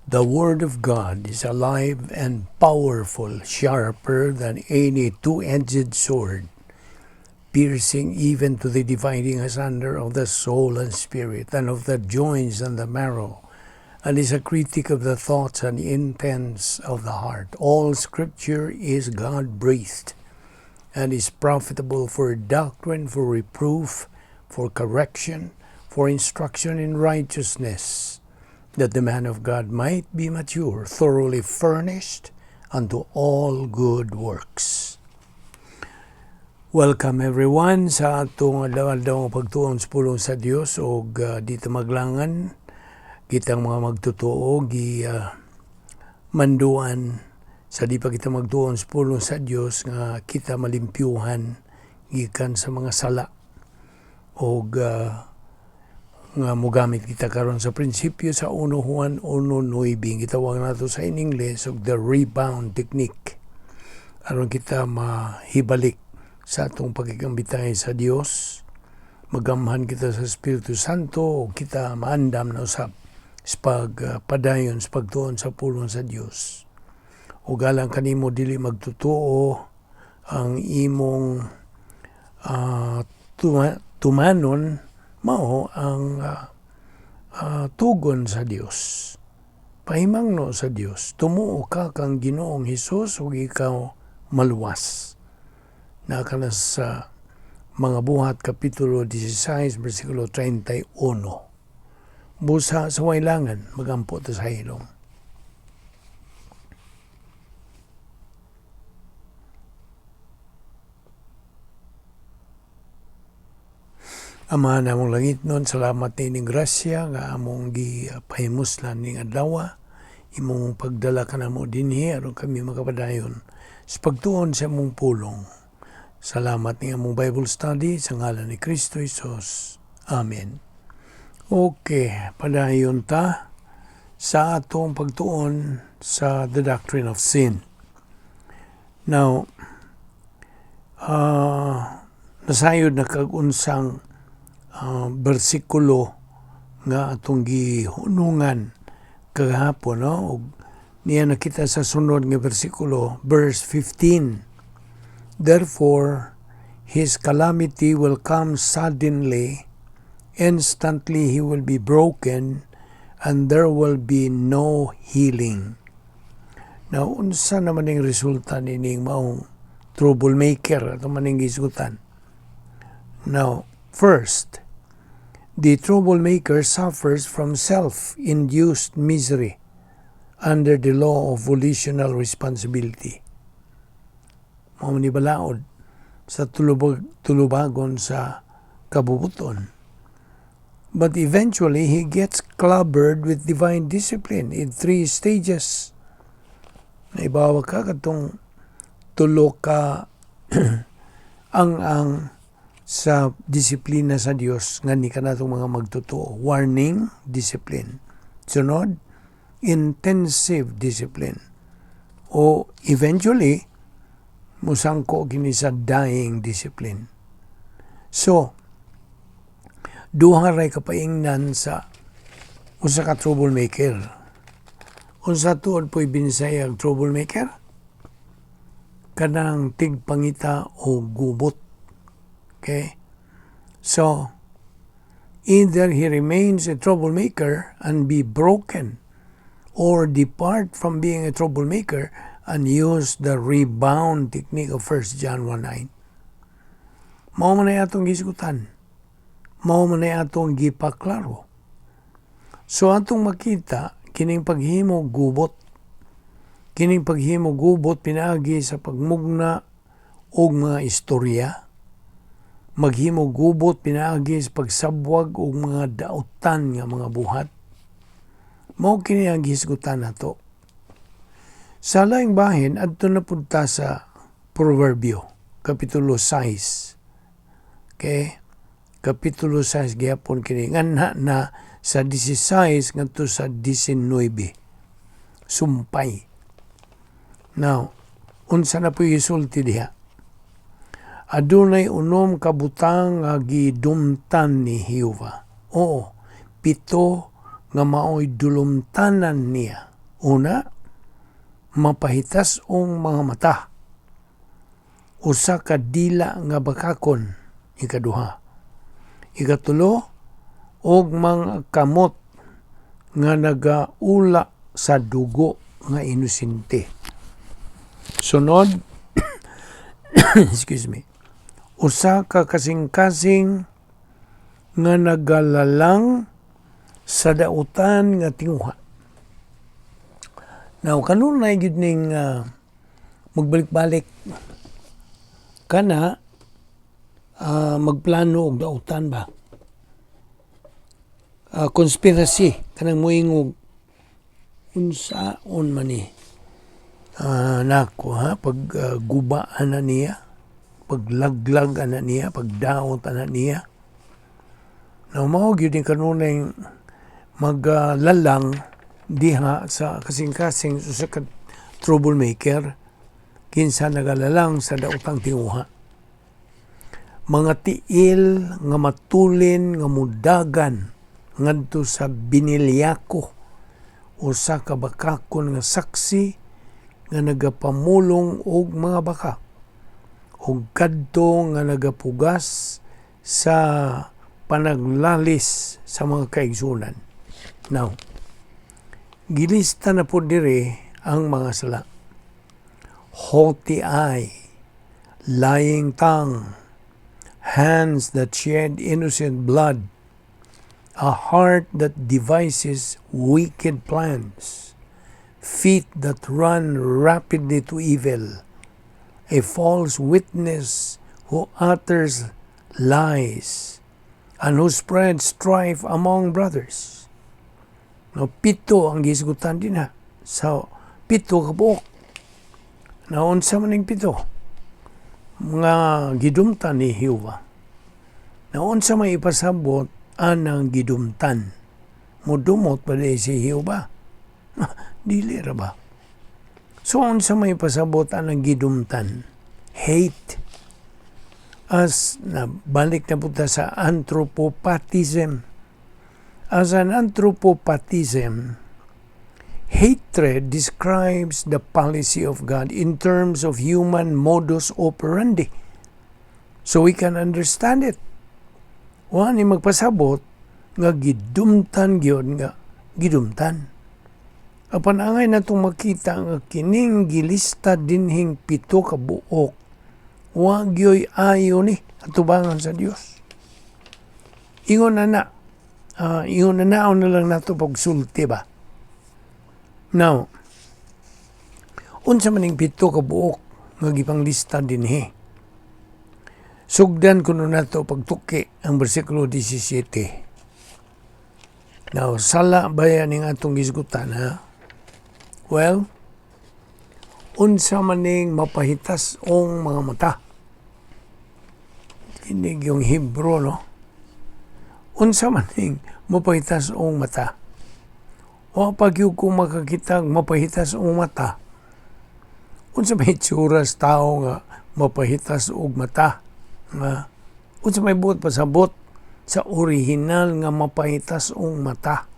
The Word of God is alive and powerful, sharper than any two-edged sword, piercing even to the dividing asunder of the soul and spirit, and of the joints and the marrow, and is a critic of the thoughts and intents of the heart. All Scripture is God-breathed, and is profitable for doctrine, for reproof, for correction, for instruction in righteousness, that the man of God might be mature, thoroughly furnished unto all good works. Welcome everyone sa atong adlaw-adlaw nga pagtuon sa pulong sa Dios og dito maglangan kitang mga magtotoo gi manduan sa di pa kita magtuon sa pulong sa Dios nga kita malimpyuhan gikan sa mga sala og nga mogamit kita karon sa prinsipyo sa 1 Juan 1:9, gitawag nato sa in English og the rebound technique, aron kita mahibalik sa atong pagkikambitay sa Dios, magamhan kita sa Espiritu Santo o kita maandam na usab sa pagpadayon sa pagtuon sa pulong sa Dios. O galang kanimo dili magtotoo ang imong tumanon, mao ang tugon sa Dios. Pahimangno sa Dios, tumuo ka kang Ginoong Hesus ug ikaw maluwas. Naa na sa Mga Buhat Kapitulo 16, versikulo 31. Busa sa wailangan, magampo ta sa hilom. Ama namong langit nun, salamat nining grasya nga among gipahimuslan ning adlaw, imong pagdala kanamo dinhi aron kami makapadayon sa pagtuon sa imong pulong. Salamat ning among Bible study sa ngalan ni Kristo Jesus. Amen. Okay, padayon ta sa atong pagtuon sa the doctrine of sin. Now, nasayod na kag unsang bersikulo nga atong gihunungan kagahapon, no? Og niya nakita sa sunod nga bersikulo, verse 15. Therefore, his calamity will come suddenly, instantly he will be broken, and there will be no healing. Now, unsa naman ang resulta nining maong troublemaker ato maning gisgutan? Now, first, the troublemaker suffers from self-induced misery under the law of volitional responsibility. Mao ni balaod sa tulubagon sa kabubuton. But eventually, he gets clobbered with divine discipline in three stages. Naibawa ka katong tulo ka ang sa disiplina sa Dios nga ni kanatong mga magtotoo. Warning, discipline. Sunod, intensive discipline. O eventually, musangko kini sa dying discipline. So, duha ray kapaingnan sa usa ka troublemaker. Unsa tuod po'y binsay ang troublemaker? Kanang tigpangita o gubot. Okay? So, either he remains a troublemaker and be broken, or depart from being a troublemaker and use the rebound technique of 1 John 1:9. Mao man ay atong gisgutan. Mao man ay atong gipaklaro. So atong makita kining paghimo gubot. Kining paghimo gubot pinaagi sa pagmugna og mga istorya. Maghimo gubot pinaagi sa pagsabwag og mga dautan nga mga buhat. Mao kini ang gihisgutan nato. Sa laing bahin, adto na pud ta sa Proverbio, Kapitulo 6. Okay? Kapitulo 6 gihapon kini nganha na sa 16 ngadto sa 19. Sumpay. Now, unsa na po'y gisulti diha? Adunay 6 ka butang nga gidumtan ni Jehova. Oo, 7 nga maoy dulumtanan niya. Una, mapahitas-ong mga mata. Usa ka dila nga bakakon, ikaduha. Ikatulo, og mga kamot nga nagaula sa dugo nga inosente. Sunod, excuse me, usa ka kasing-kasing nga nagalalang sa dautan nga tinguha. Now, kanunay gyud ning magbalik-balik kana magplano og dautan ba. Conspiracy kanang moingog unsaon man ni nako ha, pag guba ana niya, paglaglag ana niya, pagdaot ana niya. Now, mao gyud ni kanunay maglalang diha sa kasing-kasing usa ka troublemaker, kinsa nagalalang sa daotang tinguha. Mga tiil nga matulin nga mudagan ngadto sa binilyako, usa ka bakakon nga saksi nga nagapamulong og mga bakak, ug kadto nga nagapugas sa panaglalis sa mga kaigsunan. Now, gilista na po diri ang mga sala. Haughty eye, lying tongue, hands that shed innocent blood, a heart that devises wicked plans, feet that run rapidly to evil, a false witness who utters lies, and who spreads strife among brothers. No, pito ang gisgutan dinha. So, pito ka buok. Na unsa man ning pito nga gidumtan ni Jehova? Na unsa may ipasabot anang gidumtan? Mudumot ba di si Jehova? Dili ra ba? So unsa may pasabot anang gidumtan? Hate. As na balik na punta sa anthropopathism. As an anthropopathism, hatred describes the policy of God in terms of human modus operandi. So we can understand it. Wa ni magpasabot nga gidumtan gyud nga gidumtan. Apan angay natong makita nga kining gilista dinhing pito ka buok, wa gyoy ayo ni atubangan sa Dios. Ingon na na, ingon na naon na lang nato pagsulti ba. Now, unsa man ning pito ka buok nga gipanglista dinhi? Sugdan kuno nato pagtuki ang bersikulo 17. Now, sala ba yan ning atong gisgutan, ha? Well, unsa man ning mapahitas ong mga mata? Kinig yung Hebrew, no? Unsa man ning mapahitas ong mata? Wa pa gyud ko makakita og mapahitas ong mata. Unsa may itsura sa tao nga mapahitas og mata? Nga unsa may buot pasabot sa orihinal nga mapahitas ong mata?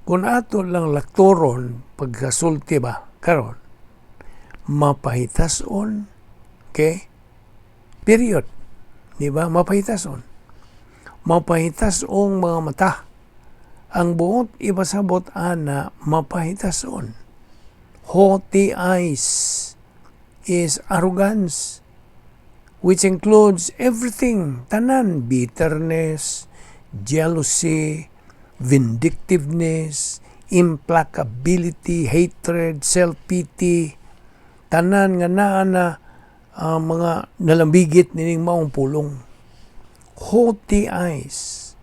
Kung ato lang laktoron pagkasulti ba karon, mapahitason, okay? Period. Di ba? Mapahitason. Mapahitasong mga mata. Ang buot ipasabot ana, mapahitason. Haughty eyes is arrogance, which includes everything, tanan, bitterness, jealousy, vindictiveness, implacability, hatred, self-pity, tanan nga naa na mga nalambigit nining maong pulong. Haughty eyes.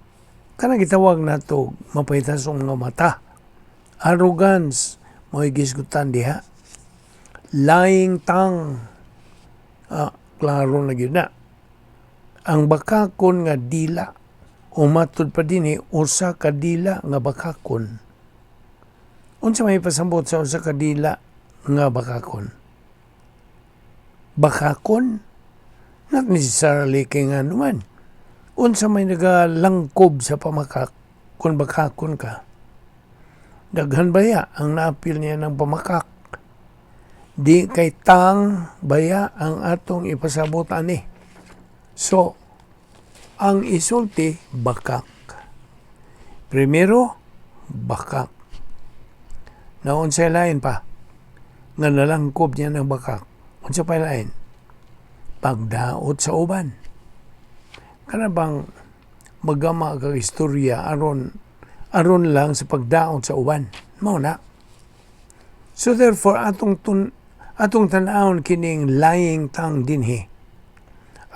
Kanang gitawag nato mapahitasong mga mata. Arrogance, mo'y gisgutan diha. Lying tongue. Klaro na gyud na. Ang bakakon nga dila, o matud pa dinhi, usa ka dila nga bakakon. Unsa may pasambot sa usa ka dila nga bakakon? Bakakon? Not necessarily kay nga naman. Unsa may nagalangkob sa pamakak kung bakakon ka? Daghan baya ang naapil niya ng pamakak? Di kay tongue baya ang atong ipasabot ani. So, ang isulti, bakak. Primero, bakak. Naunsay lain pa nga nalangkob niya ng bakak? Unsa pa lain? Pagdaot sa uban. Kana bang magama kag istorya aron aron lang sa pagdaot sa uban. Mao na. So therefore, atong tan-awon kining lying tongue dinhi.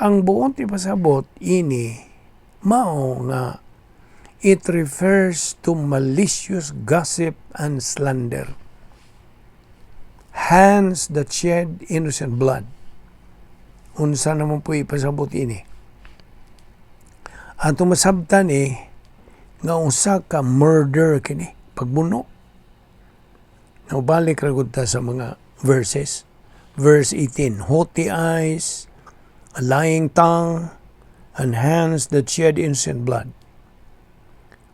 Ang buot ipasabot ini mao nga it refers to malicious gossip and slander. Hands that shed innocent blood. Unsa naman po ipasabot ini? Atong masabtan eh, nga usa ka murder kini, pagbuno. Now, balik ra gud ta sa mga verses. Verse 18, "Haughty eyes, a lying tongue, and hands that shed innocent blood."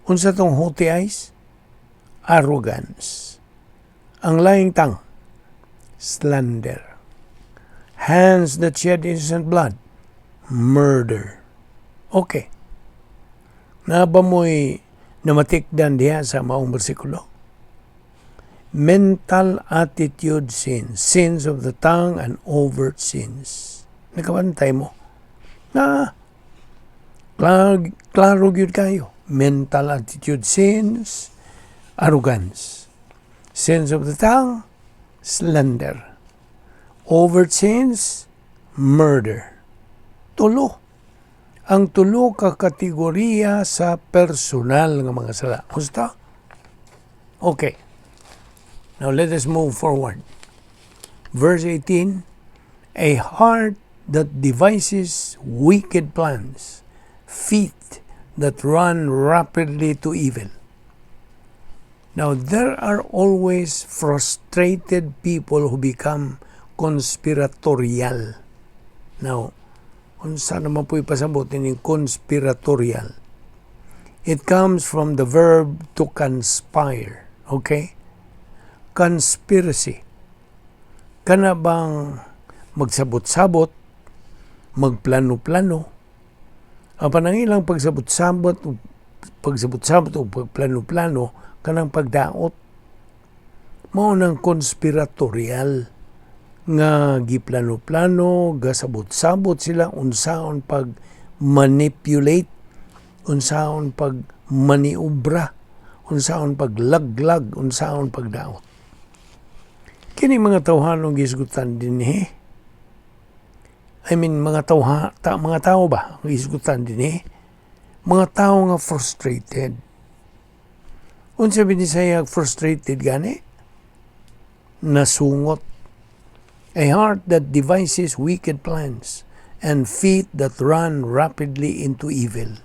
Unsa tong haughty eyes? Arrogance. Ang lying tongue, slander. Hands that shed innocent blood, murder. Okay. Naa ba mo'y namatikdan diha sa maong bersikulo? Mental attitude sins, sins of the tongue and overt sins. Nakabantay mo? Na, klaro, klaro gyud kayo. Mental attitude sins, arrogance. Sins of the tongue, slander. Overt sins, murder. Tulo. Ang tulo ka kategorya sa personal nga mga sala. Gusto? Okay. Now let us move forward. Verse 18, "A heart that devises wicked plans, feet that run rapidly to evil." Now, there are always frustrated people who become conspiratorial. Now, unsa naman po ipasabot ini conspiratorial? It comes from the verb to conspire. Okay? Conspiracy. Kana bang magsabot-sabot, magplano-plano? Ang panangilang pagsabot-sabot o pagplano-plano, kanang pagdaot. Mao nang conspiratorial nga giplano-plano, gasabot-sabot sila unsaon pag manipulate, unsaon pag maniubra, unsaon paglaglag, unsaon pagdaot. Kini mga tawhanong gisgutan dinhi. I mean, mga tao ba ang gisgutan dinhi? Mga tao nga frustrated. Unsa binisaya frustrated gani? Nasungot. "A heart that devises wicked plans and feet that run rapidly into evil."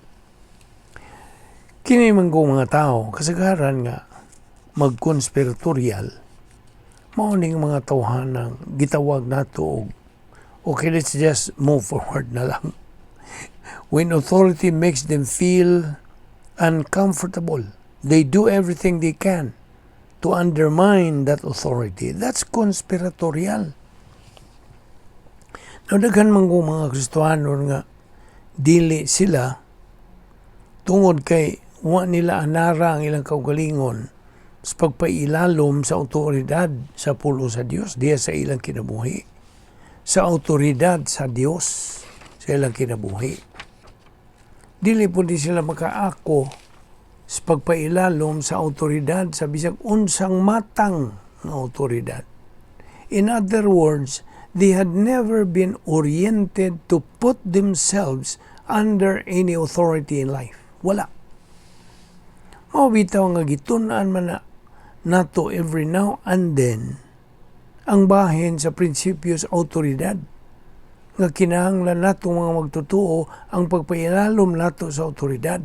Kini man ko mga tao, kasagaran nga magkonspiratorial, mao ning mga tawhanang gitawag nato og, okay, let's just move forward na lang. When authority makes them feel uncomfortable, they do everything they can to undermine that authority. That's conspiratorial. Now, daghan man ko mga Kristohano nga dili sila tungod kay wa nila anara ang ilang kaugalingon sa pagpailalom sa autoridad sa pulong sa Dios diya sa ilang kinabuhi. Sa autoridad sa Dios sa ilang kinabuhi. Dili po di sila makaako sa pagpailalom sa autoridad sa bisag unsang matang nga autoridad. In other words, they had never been oriented to put themselves under any authority in life. Wala. Mao bitaw nga gitun-an man na nato every now and then ang bahin sa prinsipyo sa autoridad nga kinahanglan nato mga magtotoo ang pagpailalom nato sa autoridad.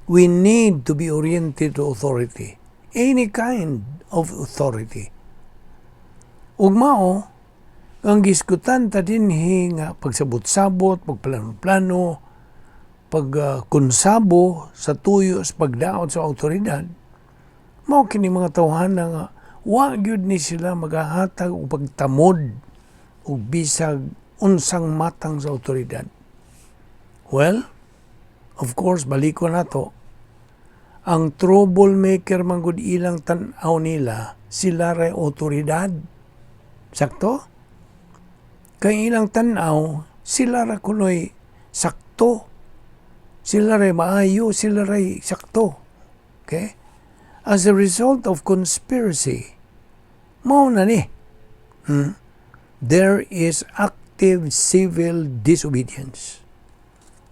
We need to be oriented to authority. Any kind of authority. Ug mao, ang gisgutan ta dinhi nga pagsabot-sabot, pagplano-plano, pagkonsabo sa tuyo sa pagdaot sa autoridad, Mao kini mga tawhana nga wa gyud ni sila magahatag og pagtamod og bisag unsang matang sa otoridad. Well, of course, baliko nato. Ang troublemaker man gud, ilang tan-aw nila, sila ray otoridad. Sakto? Kay ilang tan-aw, sila ra kunoy sakto. Sila ray maayo, sila ray sakto. Okay? As a result of conspiracy, mao na ni. There is active civil disobedience.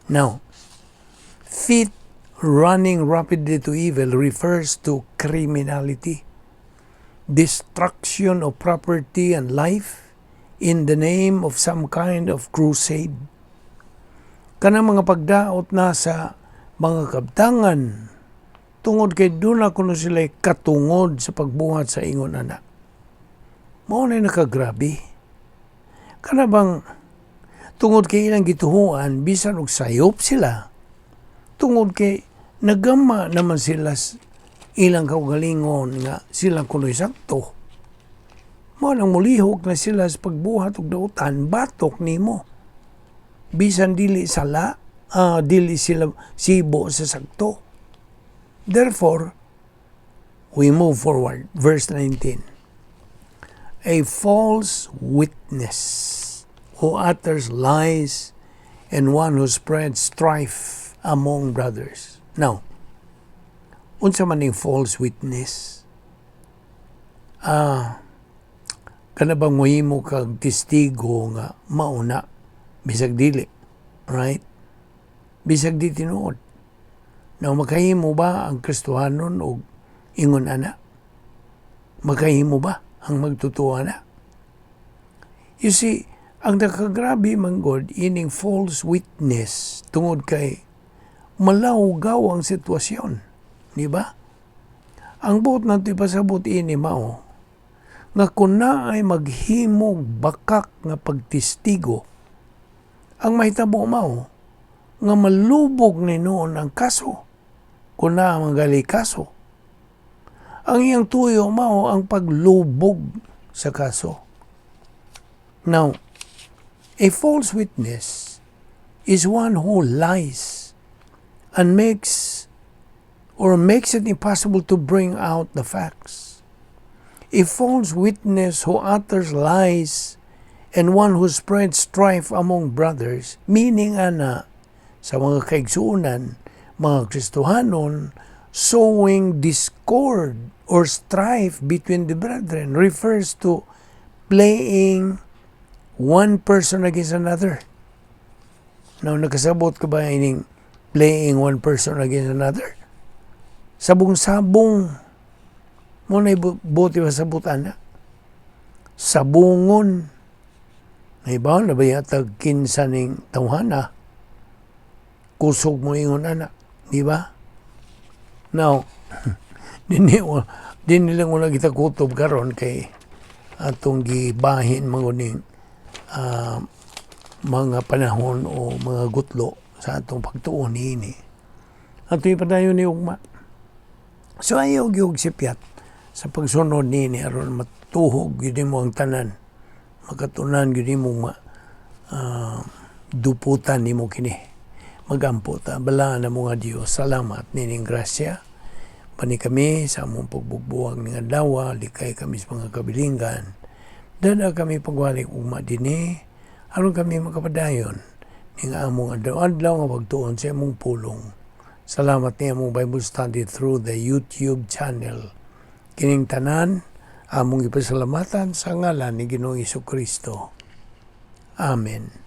Now, feet running rapidly to evil refers to criminality, destruction of property and life in the name of some kind of crusade. Kanang mga pagdaot na sa mga kabtangan tungod kay duna kuno sila katungod sa pagbuhat sa ingon ana. Mao na nakagrabe. Kana bang tungod kay ilang gituhuan, bisan og sayop sila, tungod kay nagama naman sila ilang kaugalingon nga sila kuno'y sakto. Mao nang mulihok na sila sa pagbuhat og dautan batok nimo. Bisan dili sala, dili sila sibo sa sakto. Therefore, we move forward. Verse 19. A false witness who utters lies and one who spreads strife among brothers. Now, unsa man ning false witness? Kana bang mohimo kag testigo nga mauna bisag dili, right? Bisag di tinuod. Now, makahimo ba ang Kristohanon og ingon ana? Makahimo ba ang magtutuwa na? You see, ang nakagrabe man gud ining false witness tungod kay malawgaw ang sitwasyon. Di ba? Ang buot nato ipasabot ini mao nga kung naay maghimog bakak nga pagtestigo, ang mahitabo mao nga malubog ni noon ang kaso, kung naa man kaso. Ang iyang tuyo mao ang paglubog sa kaso. Now, a false witness is one who lies and makes it impossible to bring out the facts. A false witness who utters lies and one who spreads strife among brothers, meaning ana sa mga kaigsuonan, mga Kristohanon, sowing discord or strife between the brethren refers to playing one person against another. Now, nakasabot ka ba ining playing one person against another? Sabong-sabong. Mao na buot pasabot ana. Sabungon. Nahibaw na ba yatag kinsa ning tawhana? Kusog mo ingon ana. Di ba? Now, di nilang wala kita kutob karon kay atong gibahin mga ning mga panahon o mga gutlo sa atong pagtuon niini. Ato ipadayon ni ugma. So ayaw gyud sipyat sa pagsunod niini aron matuhog gyud mo ang tanan. Makatunan gyud nimo ma duputan nimo kini. Magampo ta, balaan na mo nga Dios. Salamat nining grasya. Pani kami sa among pagbugbuwag ning adlaw, likay kami sa mga kabilinggan. Dada kami pagwalik ugma dinhi aron kami makapadayon ning among adlaw-adlaw nga pagtuon sa among pulong. Salamat ni among Bible study through the YouTube channel. Kining tanan among ipasalamatan sa ngalan ni Ginoong Kristo. Amen.